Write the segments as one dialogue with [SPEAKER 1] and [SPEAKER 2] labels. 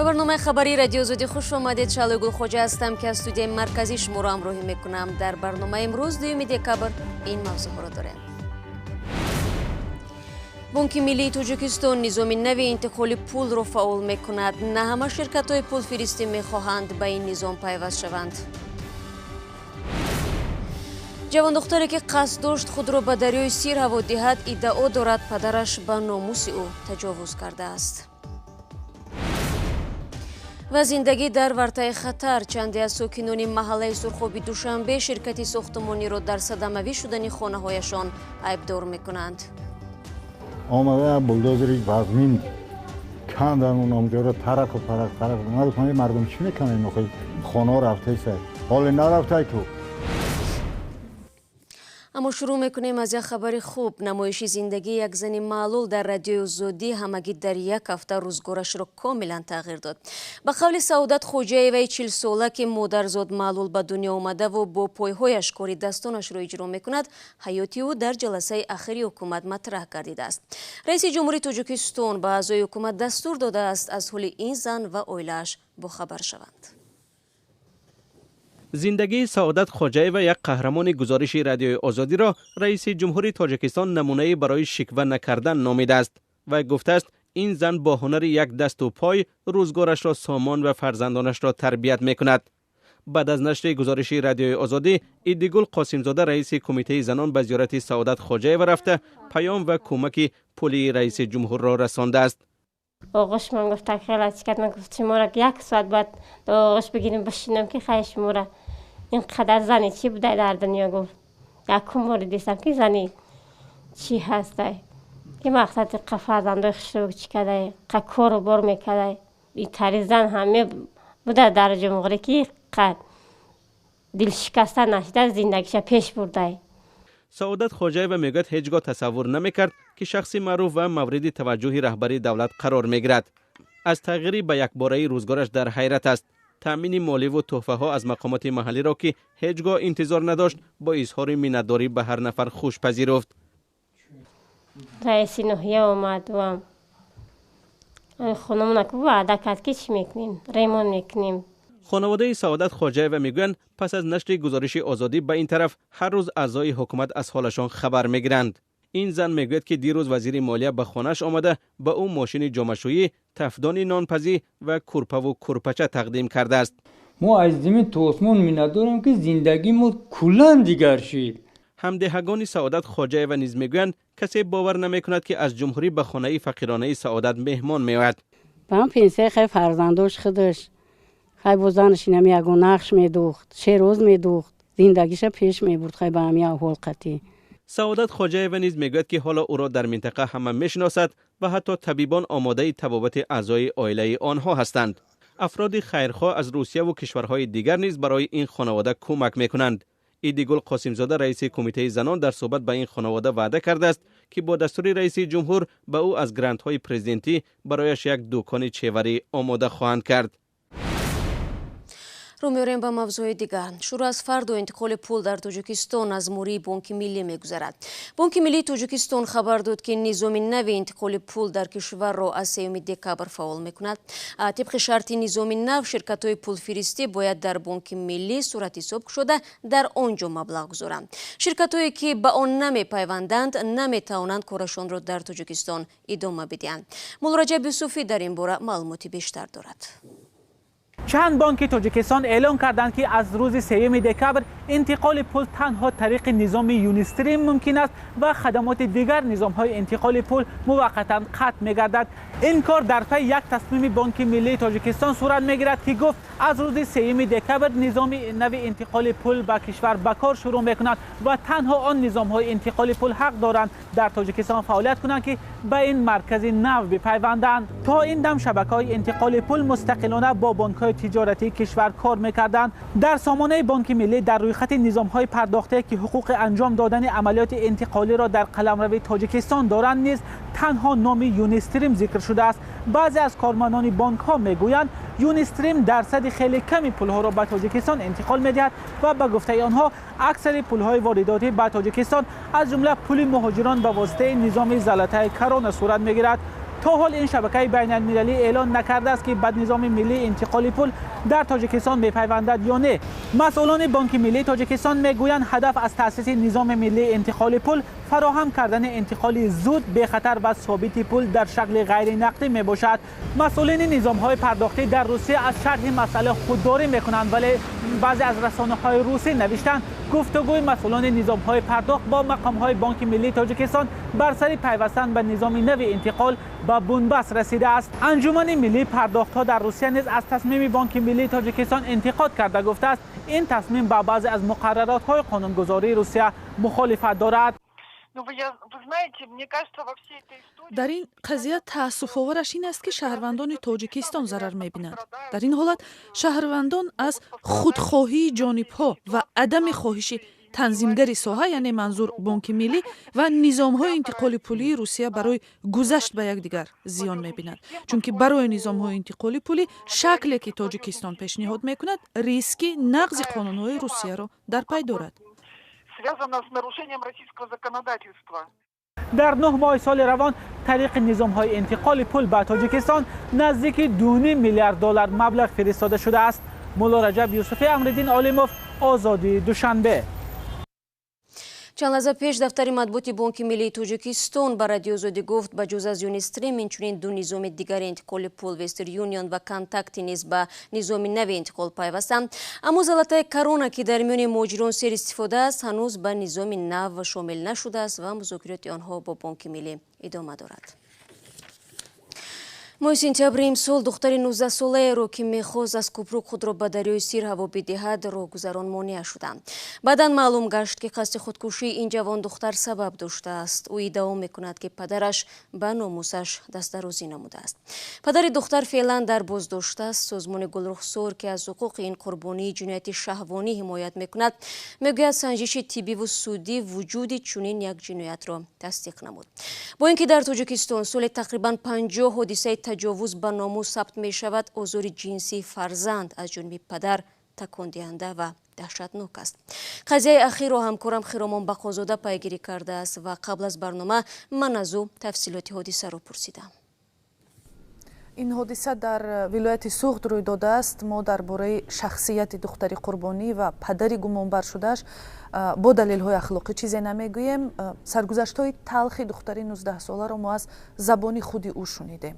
[SPEAKER 1] Ба барномаи хабарии Радиои Озодӣ хуш омадед. Шаҳлои Гулхоҷа ҳастам, ки аз студияи марказӣ шуморо ҳамроҳӣ мекунам. Дар барномаи имрӯз, 2 декабр, ин мавзӯъҳоро дорем. Бонки Миллии Тоҷикистон низоми нави интиқоли пулро фаъол мекунад. На ҳама ширкатҳои пулфиристӣ мехоҳанд ба ин низом пайваст шаванд. Ҷавондухтаре, ки қасд дошт худро ба дарёи Сир ҳаво диҳад, иддао дорад, падараш ба номуси ӯ таҷовуз кардааст. Ва зиндагӣ дар вартаи хатар. Чанде аз сокинони маҳаллаи Сурхоби Душанбе ширкати сохтумониро дар садамавӣ шудани хонаҳояшон айбдор мекунанд.
[SPEAKER 2] Омада, булдозери вазмин кандан, онҷоро тараку парак тарак. Ман мардум чӣ мекунем? Хонаҳо рафтаиса, ҳоле нарафтай ку.
[SPEAKER 1] Аммо шурӯъ мекунем аз як хабари хуб. Намоиши зиндагии як зани маълул дар Радиои Озодӣ ҳамагӣ дар як ҳафта рӯзгорашро комилан тағйир дод. Ба қавли Саодат Хоҷаеваи 40-сола, ки модарзод маълул ба дунё омадаву бо пойҳояш кори дастонашро иҷро мекунад, ҳаёти ӯ дар ҷаласаи ахири ҳукумат матраҳ гардидааст. Раиси Ҷумҳурии Тоҷикистон ба аъзои ҳукумат дастур додааст, аз ҳоли ин зан ва оилааш бохабар шаванд.
[SPEAKER 3] Зиндагии Саодат Хоҷаева, як қаҳрамони гузориши Радиои Озодиро, раиси ҷумҳури Тоҷикистон намунае барои шиква накардан номидааст ва гуфтааст, ин зан бо ҳунари як дасту пой рӯзгорашро сомон ва фарзандонашро тарбият мекунад. Баъд аз нашри гузориши Радиои Озодӣ, Иддигул Қосимзода, раиси Кумитаи занон, ба зиёрати Саодат Хоҷаева рафта, паём ва кӯмаки пулии раиси ҷумҳурро расондааст.
[SPEAKER 4] Оғӯш ман гуфта, хеле чӣ кард. Ман гуфт, шуморо як соат бояд оғӯш бигирем, бишинам, ки хай, шуморо ин қадар зани чӣ будай дар дунё. Гуфт, якум бори дидам, ки зани чӣ ҳастай, ки мақсади қа фарзандои хушрӯ чӣ кардай, қа кору бор мекардай. Итари зан ҳаме буда дар ҷумҳурӣ, ки қа дилшикаста нашида, зиндагиша пеш бурдай.
[SPEAKER 3] Саодат Хоҷаева мегӯяд, ҳеҷ гоҳ тасаввур намекард, ки шахси маъруф ва мавриди таваҷҷӯҳи раҳбари давлат қарор мегирад. Аз тағйири ба якбораи рӯзгораш дар ҳайрат аст. Таъмини моливу тӯҳфаҳо аз мақомоти маҳаллиро, ки ҳеҷ гоҳ интизор надошт, бо изҳори миннатдорӣ ба ҳар нафар хуш пазируфт.
[SPEAKER 4] Раиси ноҳия омад ва хонамона ваъда кард, ки чӣ мекунем, ремонт мекунем.
[SPEAKER 3] Хонаводаи Саодат Хоҷаева мегӯянд, пас аз нашри гузориши Озодӣ ба ин тараф ҳар рӯз аъзои ҳукумат аз ҳолашон хабар мегиранд. Ин зан мегӯяд, ки дирӯз вазири молия ба хонааш омада, ба ӯ мошини ҷомашӯӣ, тафдони нонпазӣ ва курпаву курпача тақдим кардааст.
[SPEAKER 5] Мо аз замин то осмон миннатдорам, ки зиндагии мо куллан дигар шид.
[SPEAKER 3] Ҳамдеҳагони Саодат Хоҷаева низ мегӯянд, касе бовар намекунад, ки аз ҷумҳурӣ ба хонаи фақиронаи Саодат меҳмон меояд.
[SPEAKER 6] Ба ҳам пенсияи хай, фарзандош, худаш хай, бо занаш инами ягон нақш медӯхт, шероз медӯхт, зиндагиша пеш мебурд, хай, ба ҳами аҳвол қатъӣ.
[SPEAKER 3] Саодат Хоҷаева низ мегӯяд, ки ҳоло ӯро дар минтақа ҳама мешиносад ва ҳатто табибон омодаи табобати аъзои оилаи онҳо ҳастанд. Афроди хайрхоҳ аз Русияву кишварҳои дигар низ барои ин хонавода кӯмак мекунанд. Иддигул Қосимзода, раиси Кумитаи занон, дар суҳбат ба ин хонавода ваъда кардааст, ки бо дастури раиси ҷумҳур ба ӯ аз грантҳои президентӣ барояш як дукони чеварӣ омода хоҳанд кард.
[SPEAKER 1] Рӯ меорем ба мавзӯи дигар. Шурӯъ аз фардо интиқоли пул дар Тоҷикистон аз муҳри Бонки Миллӣ мегузарад. Бонки Миллии Тоҷикистон хабар дод, ки низоми нави интиқоли пул дар кишварро аз 3 декабр фаъол мекунад. Тибқи шарти низоми нав, ширкатҳои пулфиристӣ бояд дар Бонки Миллӣ суратҳисоб кушода, дар он ҷо маблағ гузоранд. Ширкатҳое, ки ба он намепайванданд, наметавонанд корашонро дар Тоҷикистон идома бидиҳанд. Муллораҷаб Юсуфӣ дар ин бора маълумоти бештар дорад.
[SPEAKER 7] Чанд бонки Тоҷикистон эълон карданд, ки аз рӯзи 3 декабр интиқоли пул танҳо тариқи низоми Юнистрим мумкин аст ва хадамоти дигар низомҳои интиқоли пул муваққатан қатъ мегардад. Ин кор дар пай як тасмими Бонки Миллии Тоҷикистон сурат мегирад, ки гуфт, аз рӯзи 3 декабр низоми нави интиқоли пул ба кишвар ба кор шурӯъ мекунад ва танҳо он низомҳои интиқоли пул ҳақ доранд дар Тоҷикистон фаъолият кунанд, ки ба ин маркази нав бипайванданд. То ин дам шабакаҳои интиқоли пул мустақилона бо бонкҳои тиҷоратии кишвар кор мекарданд. Дар сомонаи Бонки Миллӣ дар рӯйхати низомҳои пардохтие, ки ҳуқуқи анҷом додани амалиёти интиқолиро дар қаламрави Тоҷикистон доранд, низ танҳо номи Юнистрим зикр шудааст. Баъзе аз кормандони бонкҳо мегӯянд, Юнистрим дарсади хеле ками пулҳоро ба Тоҷикистон интиқол медиҳад ва ба гуфтаи онҳо, аксари пулҳои воридотӣ ба Тоҷикистон, аз ҷумла пули муҳоҷирон, ба воситаи низоми «Золотая корона» сурат мегирад. То ҳол ин шабакаи байналмилалӣ эълон накардааст, ки ба низоми миллии интиқоли пул дар Тоҷикистон мепайвандад ё не. Масъулони Бонки Миллии Тоҷикистон мегӯянд, ҳадаф аз таъсиси низоми миллии интиқоли пул фароҳам кардани интиқоли зуд, бехатар ва собити пул дар шакли ғайринақдӣ мебошад. Масъулини низомҳои пардохтӣ дар Русия аз шарҳи масъала худдорӣ мекунанд, вале баъзе аз расонаҳои русӣ навиштанд, гуфтугӯи масъулони низомҳои пардохт бо мақомҳои Бонки Миллии Тоҷикистон бар сари пайвастан ба низоми нави интиқол ба бунбаст расидааст. Анҷумани миллии пардохтҳо дар Русия низ аз тасмими Бонки Миллии Тоҷикистон интиқод карда гуфтааст, ин тасмим ба баъзе аз муқарраротҳои қонунгузории Русия мухолифат дорад.
[SPEAKER 8] Дар ин қазия таассуфовараш ин аст, ки шаҳрвандони Тоҷикистон зарар мебинанд. Дар ин ҳолат шаҳрвандон аз худхоҳии ҷонибҳо ва адами хоҳиши танзимгари соҳа, яъне манзур Бонки Миллӣ ва низомҳои интиқоли пулии Русия, барои гузашт ба якдигар зиён мебинанд, чунки барои низомҳои интиқоли пулӣ шакле, ки Тоҷикистон пешниҳод мекунад, риски нақзи қонунҳои Русияро дар пай дорад.
[SPEAKER 9] Связано с нарушением российского законодательства.
[SPEAKER 7] Дар 9 моҳи соли равон тариқи низомҳои интиқоли пул ба Тоҷикистон наздики 2,5 миллиард доллар маблағ фиристода шудааст. Мулло Раҷаб Юсуфӣ, Амриддин Олимов, Озодӣ, Душанбе.
[SPEAKER 1] Чанд лаҳза пеш дафтари матбуоти Бонки Миллии Тоҷикистон ба Радиои Озодӣ гуфт, ба ҷуз аз Юнистрим инчунин ду низоми дигари интиқоли пул, Вестерн Юнион ва Контакти, низ ба низоми нави интиқол пайвастанд. Аммо Золотая Корона, ки дар миёни муҳоҷирон сер истифода аст, ҳанӯз ба низоми нав шомил нашудааст ва музокироти онҳо бо Бонки Миллӣ идома дорад. Моҳи сентябри имсол духтари 19-солаеро, ки мехост аз кӯпрук худро ба дарёи Сир ҳаво бидиҳад, роҳгузарон монеа шуданд. Баъдан маълум гашт, ки қасди худкушии ин ҷавондухтар сабаб доштааст. Ӯ иддао мекунад, ки падараш ба номусаш дастдарозӣ намудааст. Падари духтар феълан дар боздошт аст. Созмони Гулрухсор, ки аз ҳуқуқи ин қурбонии ҷинояти шаҳвонӣ ҳимоят мекунад, мегӯяд, санҷиши тиббиву судӣ вуҷуди чунин як ҷиноятро тасдиқ намуд. Бо ин ки дар Тоҷикистон соли тақрибан 50 ҳодисаи таҷовуз ба номус сабт мешавад, озори ҷинсии фарзанд аз ҷониби падар такондиҳанда ва даҳшатнок аст. Қазияи ахирро ҳамкорам Хиромон Бақозода пайгирӣ кардааст ва қабл аз барнома ман аз ӯ тафсилоти ҳодисаро пурсидам.
[SPEAKER 8] Ин ҳодиса дар вилояти Суғд рӯй додааст. Мо дар бораи шахсияти духтари қурбонӣ ва падари гумонбаршудааш бо далелҳои ахлоқӣ чизе намегӯем. Саргузаштҳои талхи духтари 19-соларо мо аз забони худи ӯ шунидем.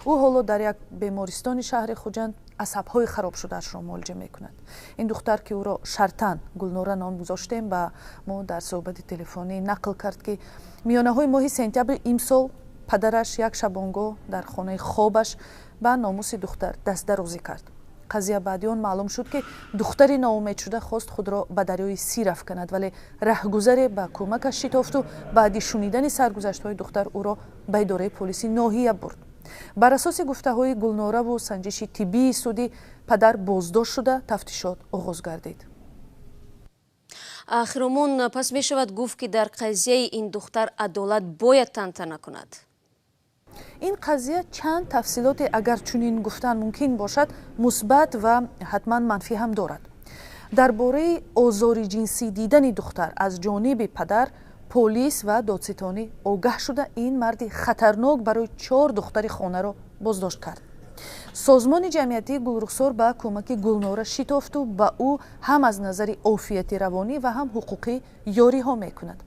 [SPEAKER 8] Ӯ ҳоло дар як бемористони шаҳри Хуҷанд асабҳои харобшудаашро муолиҷа мекунад. Ин духтар, ки ӯро шартан Гулнора ном гузоштем, ба мо дар суҳбати телефонӣ нақл кард, ки миёнаҳои моҳи сентябри имсол падараш як шабонгоҳ дар хонаи хобаш ба номуси духтар дастдарозӣ кард. Қазия баъди он маълум шуд, ки духтари ноумедшуда хост худро ба дарёи Сир афканад, вале раҳгузаре ба кӯмакаш шитофту баъди шунидани саргузаштҳои духтар ӯро ба идораи полиси ноҳия бурд. Бар асоси гуфтаҳои Гулнораву санҷиши тиббии судӣ, падар боздошт шуда, тафтишот оғоз гардид.
[SPEAKER 1] Хиромон, пас мешавад гуфт, ки дар қазияи ин духтар адолат бояд тантана кунад?
[SPEAKER 8] Ин қазия чанд тафсилоте, агар чунин гуфтан мумкин бошад, мусбат ва ҳатман манфӣ ҳам дорад. Дар бораи озори ҷинсӣ дидани духтар аз ҷониби падар полис ва додситонӣ огаҳ шуда, ин марди хатарнок барои чор духтари хонаро боздошт кард. Созмони ҷамъиятии Гулрухсор ба кӯмаки Гулнора шитофту ба ӯ ҳам аз назари офияти равонӣ ва ҳам ҳуқуқӣ ёриҳо мекунад.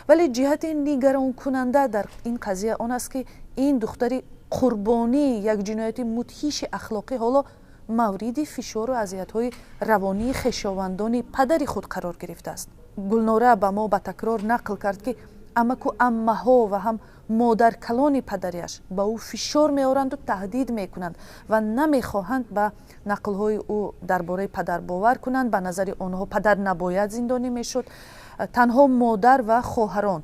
[SPEAKER 8] Вале ҷиҳати нигаронкунанда дар ин қазия он аст, ки ин духтари қурбонии як ҷинояти мудҳиши ахлоқӣ ҳоло мавриди фишору азиятҳои равонии хешовандони падари худ қарор гирифтааст. Гулнора ба мо ба такрор нақл кард, ки амаку аммаҳо ва ҳам модаркалони падарияш ба ӯ фишор меоранду таҳдид мекунанд ва намехоҳанд ба нақлҳои ӯ дар бораи падар бовар кунанд. Ба назари онҳо, падар набояд зиндонӣ мешуд. Танҳо модар ва хоҳарон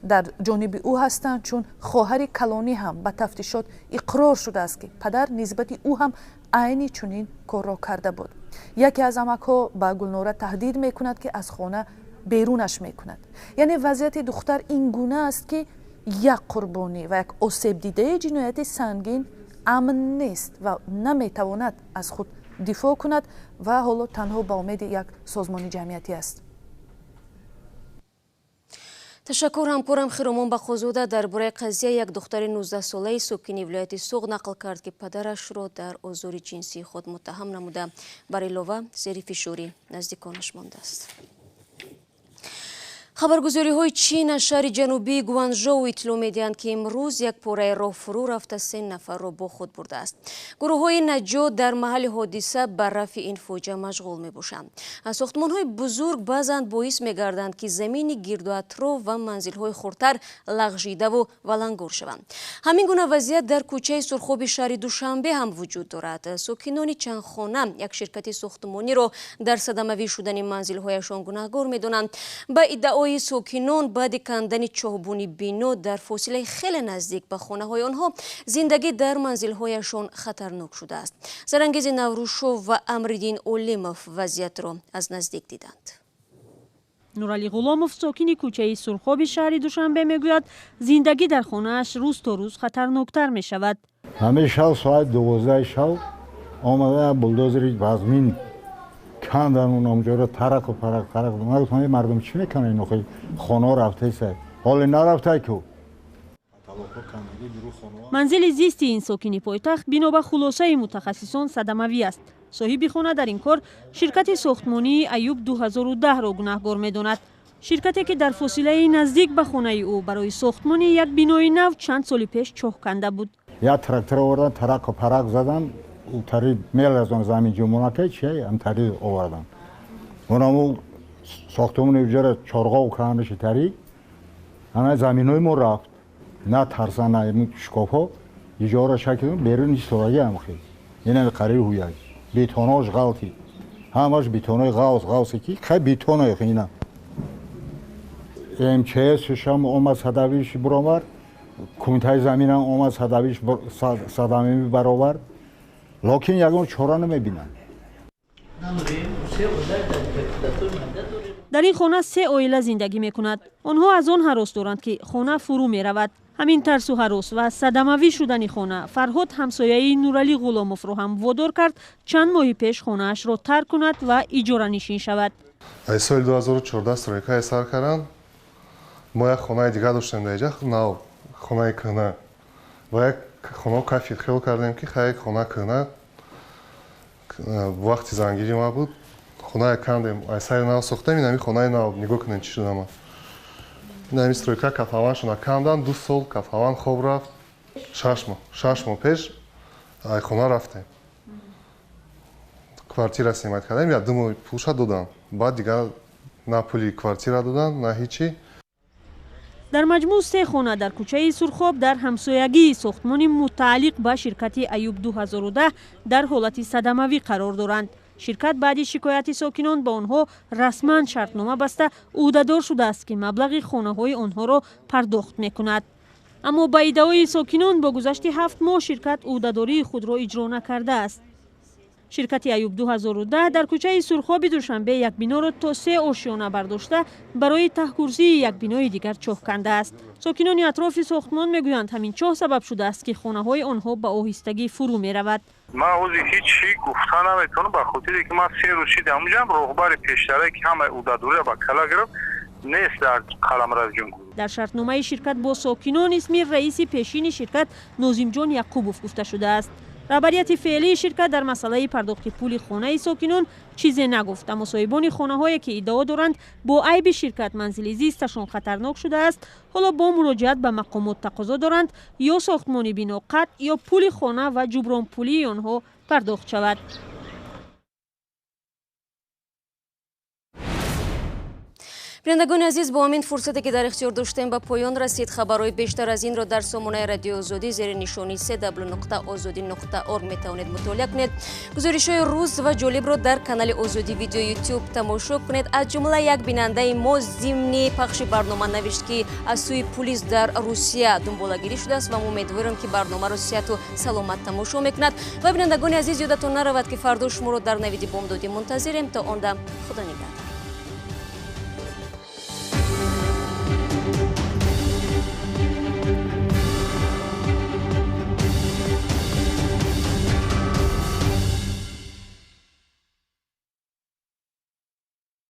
[SPEAKER 8] дар ҷониби ӯ ҳастанд, чун хоҳари калонӣ ҳам ба тафтишот иқрор шудааст, ки падар нисбати ӯ ҳам айни чунин корро карда буд. Яке аз амакҳо ба Гулнора таҳдид мекунад, ки аз хона берунаш мекунад. Яъне вазъияти духтар ин гуна аст, ки як қурбонӣ ва як осебдидаи ҷинояти сангин амн нест ва наметавонад аз худ дифоъ кунад ва ҳоло танҳо ба умеди як созмони ҷамъиятӣ аст.
[SPEAKER 1] Ташаккур. Ҳамкорам Хиромон Бақозода дар бораи қазия як духтари 19-солаи сокини вилояти Суғд нақл кард, ки падарашро дар озори ҷинсии худ муттаҳам намуда, бар илова зери фишори наздиконаш мондааст. Хабаргузориҳои Чин аз шаҳри ҷанубии Гуанжоу иттилоъ медиҳанд, ки имрӯз як пораи роҳ фурӯ рафта 3 нафарро бо худ бурдааст. Гурӯҳҳои наҷот дар маҳалли ҳодиса ба рафъи ин фоҷиа машғул мебошанд. Сохтмонҳои бузург баъзан боис мегарданд, ки замини гирду атроф ва манзилҳои хурдтар лағжидаву валангур шаванд. Ҳамин гуна вазъият дар кӯчаи Сурхоби шаҳри Душанбе ҳам вуҷуд дорад. Сокинони чанд хона як ширкати сохтмониро дар садамавӣ шудани манзилҳояшон гунаҳгор медонанд. Ба иддаои сокинон, баъди кандани чоҳбуни бино дар фосилаи хеле наздик ба хонаҳои онҳо, зиндагӣ дар манзилҳояшон хатарнок шудааст. Зарангези Наврӯшов ва Амриддин Олимов вазъиятро аз наздик диданд.
[SPEAKER 10] Нуралӣ Ғуломов, сокини кӯчаи Сурхоби шаҳри Душанбе, мегӯяд, зиндагӣ дар хонааш рӯз то рӯз хатарноктар мешавад.
[SPEAKER 2] Ҳамин шав соат 12 шав омада булдозери вазмин кандан онҷоро тарақ парақ тарақ. Ман гуфтам, мардум чӣ мекунанд ин охи, хона рафтаиса, ҳоле нарафтай ку.
[SPEAKER 10] Манзили зисти ин сокини пойтахт бино ба хулосаи мутахассисон садамавӣ аст. Соҳиби хона дар ин кор ширкати сохтмонии Аюб 2010-ро гунаҳгор медонад. Ширкате, ки дар фосилаи наздик ба хонаи ӯ барои сохтмони як бинои нав чанд соли пеш чоҳ канда буд.
[SPEAKER 2] Як трактор овардан, тарақ парақ задан, тари мелазон замин ҷумонака чи ам тари овардан. Онаму сохтмони уҷара чорғов кардаши тари ана заминҳои мо рафт. На тарса, на шкофҳо иҷора шакл берун истодаги ам хел. Инами қариби ҳуяк. Бетонош ғалти. Ҳамаш бетонои ғавс ғавсе ки хай бетоное ина. МЧС шам омад, садавиш буровард, кумитаи заминам омад, садавиш садамӣ баровард. Локин ягон чора намебинанд.
[SPEAKER 10] Дар ин хона 3 оила зиндагӣ мекунад. Онҳо аз он ҳарос доранд, ки хона фурӯ меравад. Ҳамин тарсу ҳарос ва садамавӣ шудани хона Фарҳод, ҳамсояи Нуралӣ Ғуломовро ҳам водор кард чанд моҳи пеш хонаашро тарк кунад ва иҷоранишин шавад.
[SPEAKER 11] Аз соли 2014 стройкае сар карданд. Мо як хонаи дигар доштем дар иҷа, нав хонаи кӯҳна, ва як хона кафи хиёл кардем, ки хай хона кӯҳна, вақти зангирӣ ма буд, хонае кандем, аз сари нав сохтем. Ин ҳами хонаи нав, нигоҳ кунед, чӣ шудама. Ин ҳами стройка кафаваншона кандан, 2 сол кафаван хоб рафт. 6 моҳ пеш ай хона рафтем, квартира снимать кардем, як 2 моҳ пулша додам, баъд дигар на пули квартира додан, на ҳичи.
[SPEAKER 10] Дар маҷмӯъ 3 хона дар кӯчаи Сурхоб дар ҳамсоягии сохтмони мутааллиқ ба ширкати Аюб 2010 дар ҳолати садамавӣ қарор доранд. Ширкат баъди шикояти сокинон ба онҳо расман шартнома баста, ӯҳдадор шудааст, ки маблағи хонаҳои онҳоро пардохт мекунад. Аммо ба иддаои сокинон, бо гузашти 7 моҳ ширкат ӯҳдадории худро иҷро накардааст. Ширкати Аюб 2010 дар кӯчаи Сурхоби Душанбе як биноро то се ошёна бардошта, барои таҳкурсии як бинои дигар чоҳ кандааст. Сокинони атрофи сохтмон мегӯянд, ҳамин чоҳ сабаб шудааст, ки хонаҳои онҳо ба оҳистагӣ фурӯ меравад.
[SPEAKER 12] Ман ҳозир ҳеҷ чӣ гуфта наметавонам, ба хотире ки ман 3 рӯз шидам ҳамуҷам. Роҳбари пештарае, ки ҳамаи ӯҳдадориро ба кала гирифт, нест дар қаламрави ҷумҳурӣ.
[SPEAKER 10] Дар шартномаи ширкат бо сокинон исми раиси пешини ширкат Нозимҷон Яқубов гуфта шудааст. Раҳбарияти феълии ширкат дар масъалаи пардохти пули хонаи сокинон чизе нагуфт. Аммо соҳибони хонаҳое, ки иддао доранд, бо айби ширкат манзили зисташон хатарнок шудааст, ҳоло бо муроҷиат ба мақомот тақозо доранд, ё сохтмони бино қатъ, ё пули хона ва ҷубронпулии онҳо пардохт шавад.
[SPEAKER 1] Бинандагони азиз, бо ҳамин фурсате, ки дар ихтиёр доштем, ба поён расид. Хабарҳои бештар аз инро дар сомонаи Радиои Озодӣ зери нишони cw.ozodi.org метавонед мутолиа кунед. Гузоришҳои рӯз ва ҷолибро дар канали Озодӣ Видео Ютуб тамошо кунед. Аз ҷумла як бинандаи мо зимни пахши барнома навишт, ки аз сӯи пулис дар Русия дунболагирӣ шудааст, ва мо умедворем, ки барномаро сиҳату саломат тамошо мекунад. Ва бинандагони азиз, ёдатон наравад, ки фардо шуморо дар Навиди бомдодӣ мунтазирем. То он дам, худо нигаҳдор.